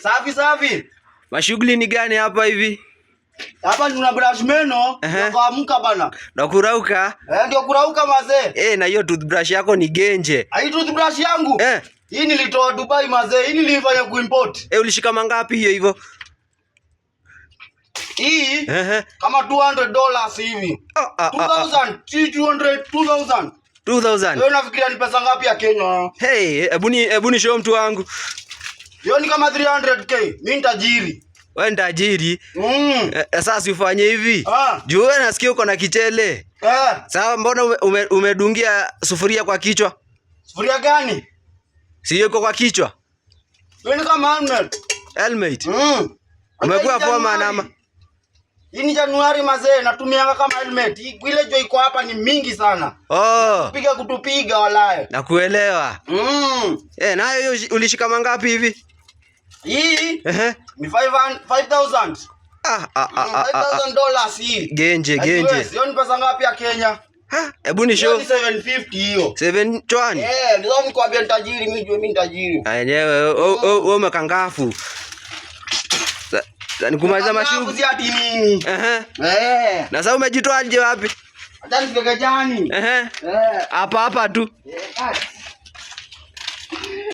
Safi safi. Mashughuli ni gani hapa hivi? Hapa tuna brush meno, ndio kuamka bana. Na kurauka? Eh, ndio kurauka mazee. Eh, na hiyo toothbrush yako ni genje. Hii toothbrush yangu? Eh. Hii nilitoa Dubai mazee, hii nilifanya kuimport. Eh, ulishika mangapi hiyo hivyo? Hii kama $200 hivi. Ah, ah, ah, ah. 2000, 200, 2000. 2000. Wewe unafikiria ni pesa ngapi ya Kenya? Hey, hebu ni show mtu wangu. Hiyo ni kama 300K. Mimi ni tajiri. Wewe ni tajiri. Sasa si ufanye hivi. Juu wewe nasikia uko na kichele. Sawa, mbona umedungia sufuria kwa kichwa? Sufuria gani? Si hiyo iko kwa kichwa? Wewe ni kama helmet. Helmet? Umekuwa Hata hii foreman Januari. ama? Hii ni Januari mazee, natumianga kama helmet. Hii ile jua iko hapa ni mingi sana. Oh. Piga kutupiga walae. Nakuelewa. Nayo hiyo ulishika mangapi hivi? Hii ni 5,000. $5,000 hii. Genje, Ati genje. wewe, hiyo ni pesa ngapi ya Kenya? Ha, hebu ni Hiyo show. ni 750 hiyo. 7 chwani. Ndio nikwambia ni tajiri, mimi jua mimi ni tajiri. Ah, yenyewe, wewe umekangafu. Sa, nikumaliza Kangafu mashughuli. si ati nini? Na sasa umejitoa nje wapi? Hata nifike jani. Hapa hapa tu.